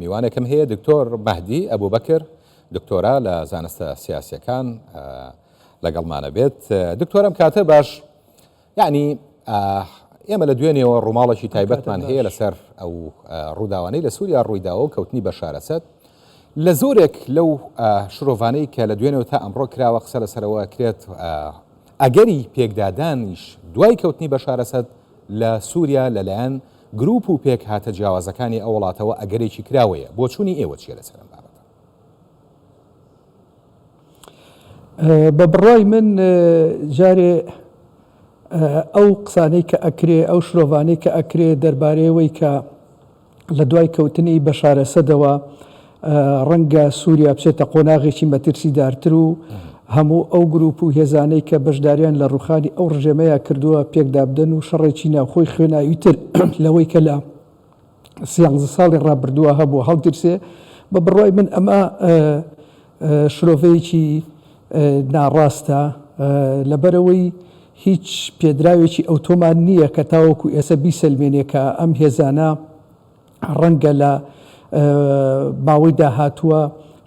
میوانێکم هەیە دکتۆر مەهدی ئەبوبەکر دکتۆرا لە زانستە سیاسیەکان لەگەڵمانە بێت. دکتۆر ئەم کاتە باش یعنی ئێمە لە دوێنێەوە ڕووماڵێکی تایبەتمان هەیە لەسەر ئەو ڕووداوانەی لە سووریا ڕوویداوە و کەوتنی بەشار ئەسەد لە زۆرێک لەو شرۆڤانەی کە لە دوێنێەوە تا ئەمڕۆ کراوە قسە لەسەرەوە کرێت ئەگەری پێکدادانیش دوای کەوتنی بەشار ئەسەد لە سووریا لەلایەن گروپ و پێکهاتە جیاوازەکانی ئەو وڵاتەوە ئەگەرێکی کراوەیە بۆچوونی ئێوە چییە لەسەر ئەم بابەتە؟ بە بڕوای من جارێ ئەو قسانەی کە ئەکرێ ئەو شرۆڤانەی کە ئەکرێ دەربارەیەوەی کە لە دوای کەوتنی بەشار ئەسەدەوە ڕەنگە سووریا بچێتە قۆناغێکی مەترسیدارتر و هەموو ئەو گروپ و هێزانەی کە بەشداریان لە ڕوخانی ئەو ڕژێمەیە کردووە پێکدا بدەن و شەڕێکی ناوخۆی خوێناویتر لەوەی کە لە سیانزە ساڵی ڕابردووە هەبووە هەڵگیرسێ، بە بڕوای من ئەمە شرۆڤەیەکی ناڕاستە، لەبەرئەوەی هیچ پێدراوێکی ئەوتۆمان نییە کە تاوەکو ئێستا بیسەلمێنێ کە ئەم هێزانە ڕەنگە لە ماوەی داهاتووە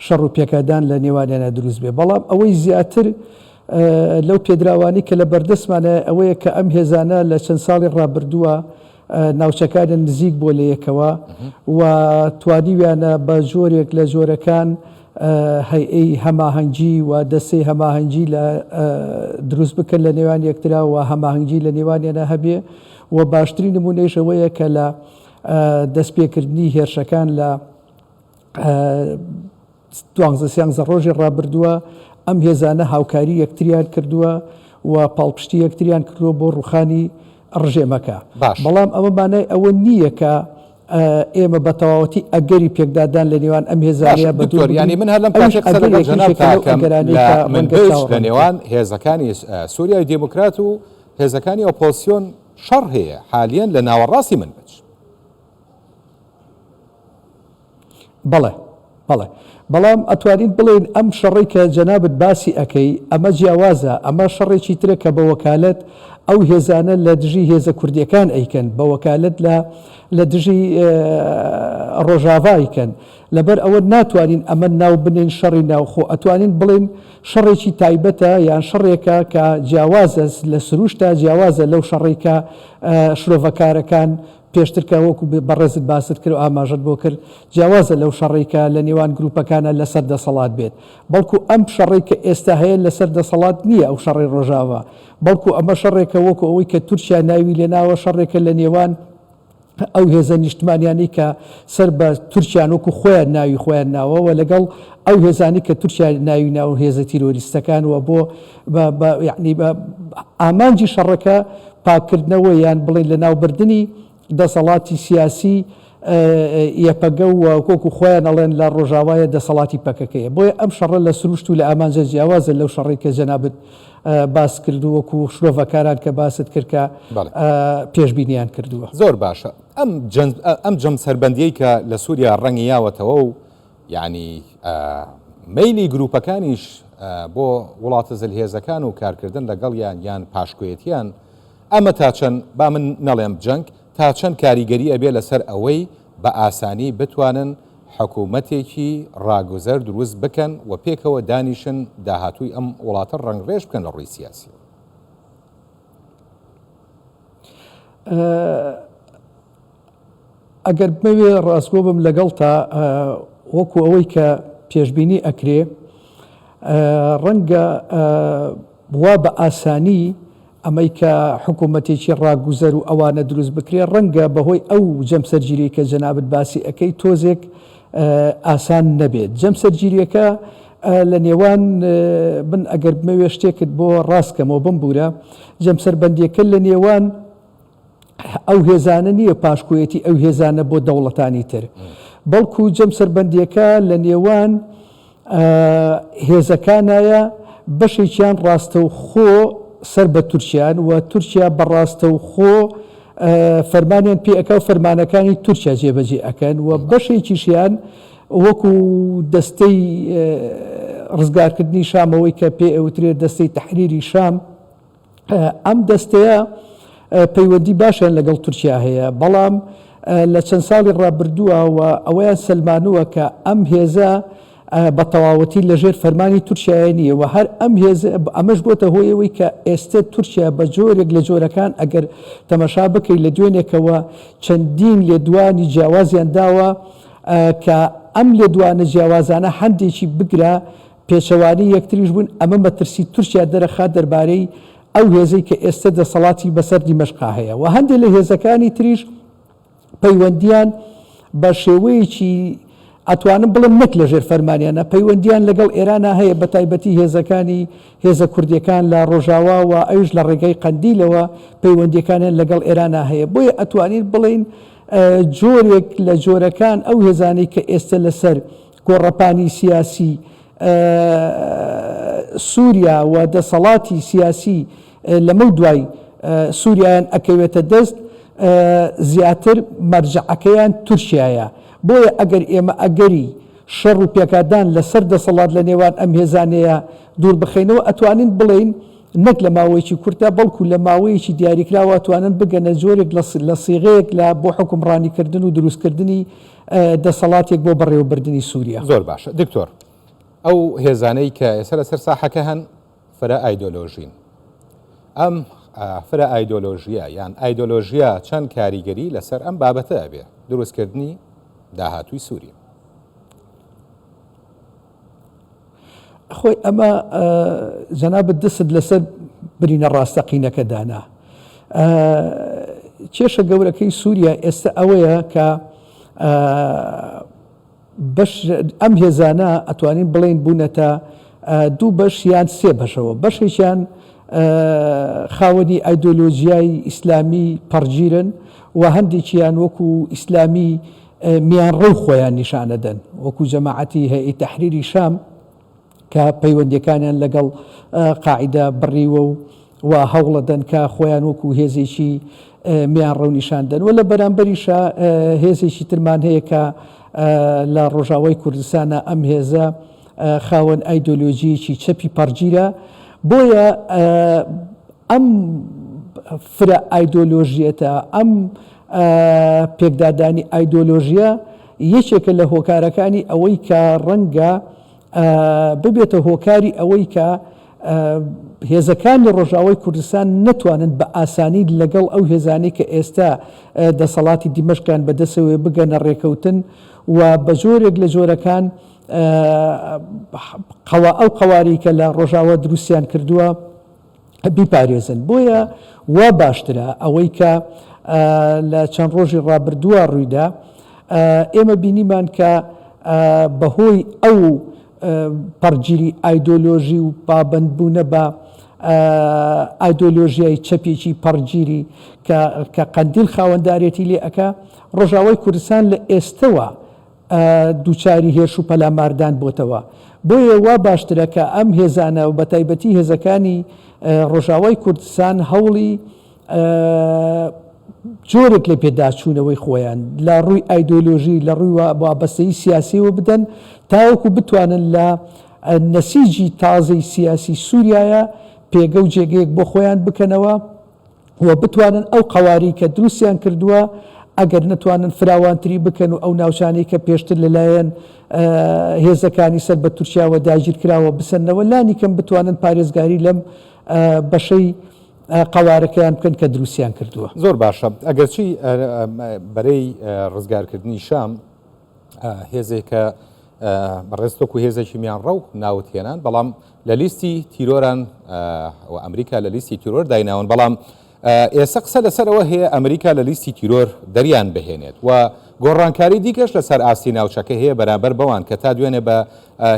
شەڕ و پێکدادان لە نێوانیانە دروست بێ. بەڵام ئەوەی زیاتر لەو پێدراوانەی کە لە بەردەستمانە ئەوەیە کە ئەم هێزانە لە چەند ساڵی ڕابردووە ناوچەکانیان نزیک بووە لە یەکەوە و توانیویانە بە جۆرێک لە جۆرەکان هەیئەی هەماهەنگی و دەستەی هەماهەنگی لە دروست بکەن لە نێوان یەکترا و هەماهەنگی لە نێوانیانە هەبێ و باشترین نمونەیش ئەوەیە کە لە دەستپێکردنی هێرشەکان لە دوانزە سیانزە ڕۆژی ڕابردووە ئەم هێزانە هاوکاری یەکتریان کردووە و پاڵپشتی یەکتریان کردووە بۆ ڕوخانی ڕژێمەکە. باش. بەڵام ئەمە مانای ئەوە نییە کە ئێمە بە تەواوەتی ئەگەری پێکدادان لە نێوان ئەم باش هێزانەیە بە دوور دکتۆر یانی بگرین، من هەر لەم ئەویش کاتەی قسە لەگەڵ ئەگەرێک جەنابتا یەکێکە لەو ئەکەم ئەگەرانەی لە کە ڕەنگە منبج لە چاوەڕوان بکرێت. نێوان هێزەکانی سوریای دێموکرات و هێزەکانی ئۆپۆزسیۆن شەڕ هەیە حالیەن لە ناوەڕاستی منبج. بەڵێ بەڵێ بەڵام ئەتوانین بڵێین ئەم شەڕەی کە جەنابت باسی ئەکەی ئەمە جیاوازە ئەمە شەڕێکی ترە کە بە وەکالەت ئەو هێزانە لە دژی هێزە کوردیەکان ئەیکەن بە وەکالەت لە لە دژی ڕۆژاڤا ئەیکەن لەبەر ئەوە ناتوانین ئەمە ناو بنێین شەڕی ناوخۆ ئەتوانین بڵێین شەڕێکی تایبەتە یان شەڕێکە کە جیاوازە لە سروشتا جیاوازە لەو شەڕەی کە شرۆڤەکارەکان پێشتر کە وەکو بەڕێزت باست کرد و ئاماژەت بۆ کرد، جیاوازە لەو شەڕەی کە لە نێوان گروپەکانا لەسەر دەسەڵات بێت، بەڵکو ئەم شەڕەی کە ئێستا هەیە لەسەر دەسەڵات نییە ئەو شەڕەی ڕۆژاڤا، بەڵکو ئەمە شەڕێکە وەکو ئەوەی کە تورکیا ناوی لێناوە شەڕێکە لە نێوان ئەو هێزە نیشتمانیانەی کە سەر بە تورکیان وەکو خۆیان ناوی خۆیان ناوە و لەگەڵ ئەو هێزانەی کە تورکیا ناوی ناوە هێزە تیرۆریستەکان و بۆ بە یەعنی بە ئامانجی شەڕەکە پاککردنەوە یان بڵێین لەناوبردنی دەسەڵاتی سیاسی یەپەگە و وەکو خۆیان ئەڵێن لە ڕۆژاوایە دەسەڵاتی پەکەکەیە. بۆیە ئەم شەڕە لە سروشت و لە ئامانجە جیاوازە لەو شەڕەی کە جەنابت باست کرد و وەکو شرۆڤەکاران کە باست کرد کە پێشبینیان کردووە. زۆر باشە ئەم ئەم جەمسەربەندیەی کە لە سوریا ڕەنگی یاوەتەوە و یانی مەیلی گروپەکانیش بۆ وڵاتە زلهێزەکان و کارکردن لەگەڵیان یان پاشکۆیەتیان، ئەمە تا چەند، با من نەڵێم جەنگ، تا چەند کاریگەری ئەبێ لەسەر ئەوەی بە ئاسانی بتوانن حکومەتێکی ڕاگوزەر دروست بکەن و پێکەوە دانیشن داهاتووی ئەم وڵاتە ڕەنگڕێژ بکەن لە ڕووی سیاسیەوە؟ ئەگەر بمەوێ ڕاستگۆ بم لەگەڵتا وەکو ئەوەی کە پێشبینی ئەکرێ ڕەنگە وا بە ئاسانی ئەمەی کە حکوومەتێکی ڕاگوزەر و ئەوانە دروست بکرێ ڕەنگە بەهۆی ئەو جەمسەرگیری کە جەنابت باسی ئەەکەی تۆزێک ئاسان نەبێت جەمسەرگیریەکە لە نێوان من ئەگەر بمەوێ شتێکت بۆ ڕاستکەمەوە بمبوورە جەمسەربەندیەکە لە نێوان ئەو هێزانە نییە پاشکۆیەتی ئەو هێزانە بۆ دەوڵەتانی تر بەڵکو جەمسەربەندیەکە لە نێوان هێزەکانایە بەشێکیان ڕاستەوخۆ سەر بە تورکیان و تورکیا بە ڕاستەوخۆ فەرمانیان پێ ئەکا و فەرمانەکانی تورکیا جێبەجێ ئەکەن و بەشێکیشیان وەکو دەستەی ڕزگارکردنی شامەوەی کە پێ ئەوترێت دەستەی تەحریری شام ئەم دەستەیە پەیوەندی باشیان لەگەڵ تورکیا هەیە، بەڵام. لە چەند ساڵی ڕابردووە و ئەوەیان سەلمانووە کە ئەم هێزە بە تەواوەتی لە ژێر فەرمانی تورکیایە نییە و هەر ئەم هێزە ئەمەش بۆتە هۆی ئەوەی کە ئێستە تورکیا بە جۆرێک لە جۆرەکان ئەگەر تەمەشا بکەی لە دوێنێکەوە چەندین لێدوانی جیاوازیان داوە کە ئەم لێدوانە جیاوازانە هەندێکی بگرە پێچەوانەی یەکتریش بوون، ئەمە مەترسی تورکیا دەرەخات دەربارەی ئەو هێزەی کە ئێستە دەسەڵاتی بەسەر دیمەشقا هەیە و هەندێک لە هێزەکانی تریش پەیوەندیان بە شێوەیەکی ئەتوانم بڵێم نەک لەژێر فەرمانیانە پەیوەندیان لەگەڵ ئێرانە هەیە بە تایبەتی هێزەکانی هێزە کوردیەکان لە ڕۆژاوا و ئەویش لە ڕێگای قەندیلەوە پەیوەندیەکانیان لەگەڵ ئێرانە هەیە بۆیە ئەتوانین بڵێین جۆرێک لە جۆرەکان ئەو هێزانەی کە ئێستە لەسەر گۆڕەپانی سیاسی سووریا و دەسەڵاتی سیاسی لەمەو دوای سووریایان ئەکەوێتە دەست زیاتر مەرجەعەکەیان تورکیایە. بۆیە ئەگەر ئێمە ئەگەری شەڕ و پێکادان لەسەر دەسەڵات لە نێوان ئەم هێزانەیە دوور بخەینەوە ئەتوانین بڵێین نەک لە ماوەیەکی کورتدا بەڵکو لە ماوەیەکی دیاریکراوە ئەتوانن بگەنە جۆرێک لە سیغەیەک لە بۆ حوکمڕانیکردن و دروستکردنی دەسەڵاتێک بۆ بەڕێوەبردنی سووریا. زۆر باشە دکتۆر ئەو هێزانەی کە ئێستا لەسەر ساحەکە هەن فرە ئایدۆلۆژین ئەم فرە ئایدۆلۆژیە یان ئایدۆلۆژیا چەند کاریگەری لەسەر ئەم بابەتە ئەبێ دروستکردنی داهاتووی سووریا؟ خۆی ئەمە جەنابت دەست لەسەر برینە ڕاستەقینەکە دانا. کێشە گەورەکەی سووریا ئێستا ئەوەیە کە بەش ئەم هێزانە ئەتوانین بڵێین بوونەتە دوو بەش یان سێ بەشەوە بەشێکیان خاوەنی ئایدۆلۆژیای ئیسلامی پەڕگیرن و هەندێکیان وەکو ئیسلامی میانڕەو خۆیان نیشانەدەن وەکو جەماعەتی هەیئەی تەحریری شام کە پەیوەندیەکانیان لەگەڵ قاعیدە بڕیوە و و هەوڵەدەن کە خۆیان وەکو هێزێکی میانڕەو نیشان دەن و لە بەرامبەریشا هێزێکی ترمان هەیە کە لە ڕۆژاوای کوردستانە ئەم هێزە خاوەن ئایدۆلۆژیەکی چەپی پەڕگیرە بۆیە ئەم فرە ئایدۆلۆژیەتە ئەم پێکدادانی ئایدۆلۆژیە یەکێکە لە هۆکارەکانی ئەوەی کە ڕەنگە ببێتە هۆکاری ئەوەی کە هێزەکانی ڕۆژاوای کوردستان نەتوانن بە ئاسانی لەگەڵ ئەو هێزانەی کە ئێستا دەسەڵاتی دیمەشقیان بەدەسەوەیە بگەنە ڕێکەوتن و بە جۆرێک لە جۆرەکان ئەو قەوارەی کە لە ڕۆژاوا دروستیان کردووە بیپارێزن بۆیە وا باشترە ئەوەی کە لە چەند ڕۆژی ڕابردووە ڕوویدا ئێمە بینیمان کە بەهۆی ئەو پەڕگیری ئایدۆلۆژی و پابەندبوونە بە ئایدۆلۆژیای چەپێکی پەڕگیری کە قەندیل خاوەندارێتی لێ ئەکا ڕۆژاوای کوردستان لە ئێستەوە دووچاری هێرش و پەلاماردان بۆتەوە. بۆیە وا باشترە کە ئەم هێزانە و بەتایبەتی هێزەکانی ڕۆژاوای کوردستان هەوڵی جۆرێک لە پێداچوونەوەی خۆیان لە ڕووی ئایدۆلۆژی، لە ڕووی وابەستەیی سیاسیەوە بدەن تاوەکو بتوانن لە نەسیجی تازەی سیاسی سووریایە پێگە و جێگەیەک بۆ خۆیان بکەنەوە. و بتوانن ئەو قەوارەی کە دروستیان کردووە ئەگەر نەتوانن فراوانتری بکەن و ئەو ناوچانەی کە پێشتر لەلایەن هێزەکانی سەر بە تورکیاوە داگیرکراوە بسەننەوە لانیکەم بتوانن پارێزگاری لەم بەشەی قەوارەکەیان بکەن کە دروستیان کردووە. زۆر باشە ئەگەرچی بەرەی ڕزگارکردنی شام هێزێکە بەڕێز تۆکو هێزێکی میانڕەو ناوت هێنان بەڵام لە لیستی تیرۆران و ئەمریکا لە لیستی تیرۆر دایناون بەڵام ئێستا قسە لەسەرەوە هەیە ئەمریکا لە لیستی تیرۆر دەریان بهێنێت و گۆڕانکاری دیکەش لەسەر ئاستی ناوچەکە هەیە بەرامبەر بەوان کە تا دوێنێ بە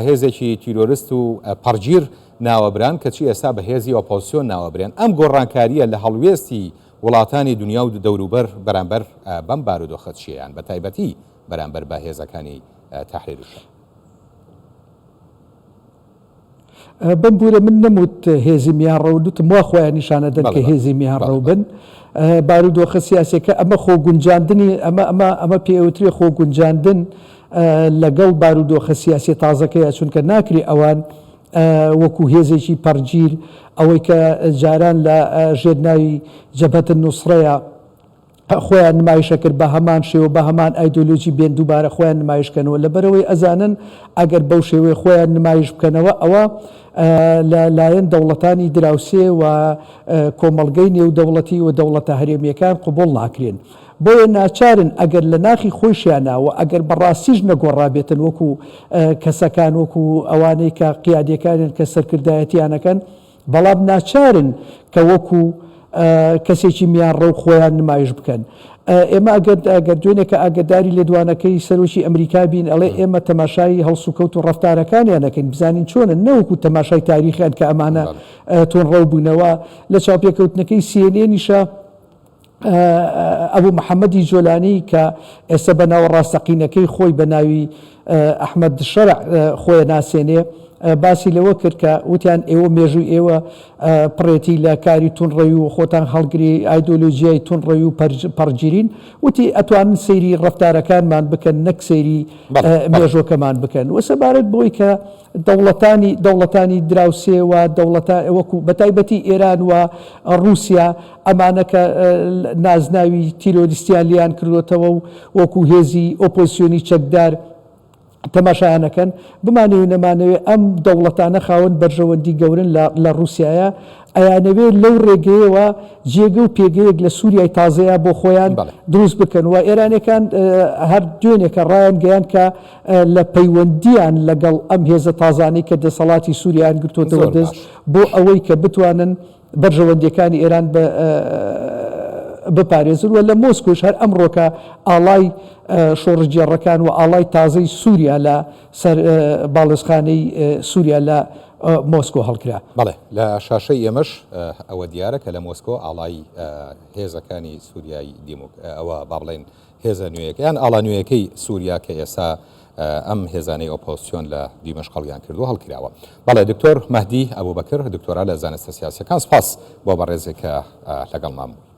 هێزێکی تیرۆرست و پەڕگیر ناوەبران کەچی ئێستا بە هێزی ئۆپۆزسیۆن ناوەبرێن ئەم گۆڕانکاریە لە هەڵوێستی وڵاتانی دنیا و دەوروبەر بەرامبەر بەم بارودۆخە چییە یان بەتایبەتی بەرامبەر بە هێزەکانی تەحریر شام؟ بمبورە من نەموت هێزی میانڕەو وتم وا خۆیان نیشانەدەن کە هێزی میانڕەو بن بارودۆخە سیاسەکە ئەمە خۆ گونجاندنی ئەمە ئەمە ئەمە پێوترێ خۆ گونجاندن لەگەڵ بارودۆخە سیاسی تازەکەیە چونکە ناکرێ ئەوان وەکو هێزێکی پەڕگیر ئەوەی کە جاران لە ژێر ناوی جەبهەت النوسرەیە. خۆیان نمایشە کرد بە هەمان شێوە بە هەمان ئایدۆلۆجی بێن دووبارە خۆیان نمایش کەنەوە لەبەرئەوەی ئەزانن ئەگەر بەو شێوەیە خۆیان نمایش بکەنەوە ئەوە لە لایەن دەوڵەتانی دراوسێ و کۆمەڵگەی نێودەوڵەتی و دەوڵەتە هەرێمیەکان قبوڵ ناکرێن بۆیە ناچارن ئەگەر لە ناخی خۆیشیانا و ئەگەر بەڕاستیش نەگۆڕابێتن وەکو کەسەکان وەکو ئەوانەی کە قیادیەکانن کە سەرکردایەتیان ئەکەن بەڵام ناچارن کە وەکو کەسێکی میانڕەو خۆیان نمایش بکەن. ئێمە ئەگەر ئەگەر دوێنێ کە ئاگەداری لێدوانەکەی سەرۆکی ئەمریکا بین ئەڵێ ئێمە تەماشای هەڵسوکەوت و ڕەفتارەکانیان ئەکەین بزانین چۆنن نەوەکو تەماشای تاریخیان کە ئەمانە تونڕەو بوونەوە. لە چاوپێکەوتنەکەی CNN یشا ئەبو محەمەدی جۆلانی کە ئێستا بە ناوە ڕاستەقینەکەی خۆی بە ناوی ئەحمەد شەرع خۆی ناسێنێ باسی لەوە کرد کە وتیان ئێوە مێژووی ئێوە پڕێتی لە کاری تونڕەوی و خۆتان هەڵگری ئایدۆلۆژیای تونڕەوی و پەڕگیرین وتی ئەتوانن سەیری ڕەفتارەکانمان بکەن نەک سەیری مێژوەکەمان بکەن و سەبارەت بۆی کە دەوڵەتانی دەوڵەتانی دراوسێ و دەوڵەتە وەکو بەتایبەتی ئێران و ڕووسیا ئەمانە کە نازناوی تیرۆریستیان لێیان کردۆتەوە و وەکو هێزی ئۆپۆزسیۆنی چەکدار تەماشایان ئەکەن، بمانەوێ نەمانەوێ ئەم دەوڵەتانە خاوەن بەرژەوەندی گەورەن لە لە ڕووسیایە، ئەیانەوێ لەو ڕێگەیەوە جێگە و پێگەیەک لە سووریای تازەیا بۆ خۆیان دروست بکەن و ئێرانیەکان هەر دوێنێکە ڕایانگەیاند کە لە پەیوەندییان لەگەڵ ئەم هێزە تازانەی کە دەسەڵاتی سووریایان گرتۆتەوە دەست بۆ ئەوەی کە بتوانن بەرژەوەندییەکانی ئێران بپارێزن و لە مۆسکۆش هەر ئەمڕۆکە ئاڵای شۆڕشگێڕەکان و ئاڵای تازەی سووریا لە سەر باڵێزخانەی سووریا لە مۆسکۆ هەڵکرا. بەڵێ لە شاشەی ئێمەش ئەوە دیارە کە لە مۆسکۆ ئاڵای هێزەکانی سووریای دیموک ئەوە با بڵێین هێزە نوێیەکە یان ئاڵا نوێیەکەی سووریا کە ئێستا ئەم هێزانەی ئۆپۆزسیۆن لە دیمەشق هەڵیان کردووە هەڵکراوە. بەڵێ دکتۆر مەهدی ئەبوبەکر دکتۆرا لە زانستە سیاسیەکان سپاس بۆ بەڕێزێک کە لەگەڵمان بووی.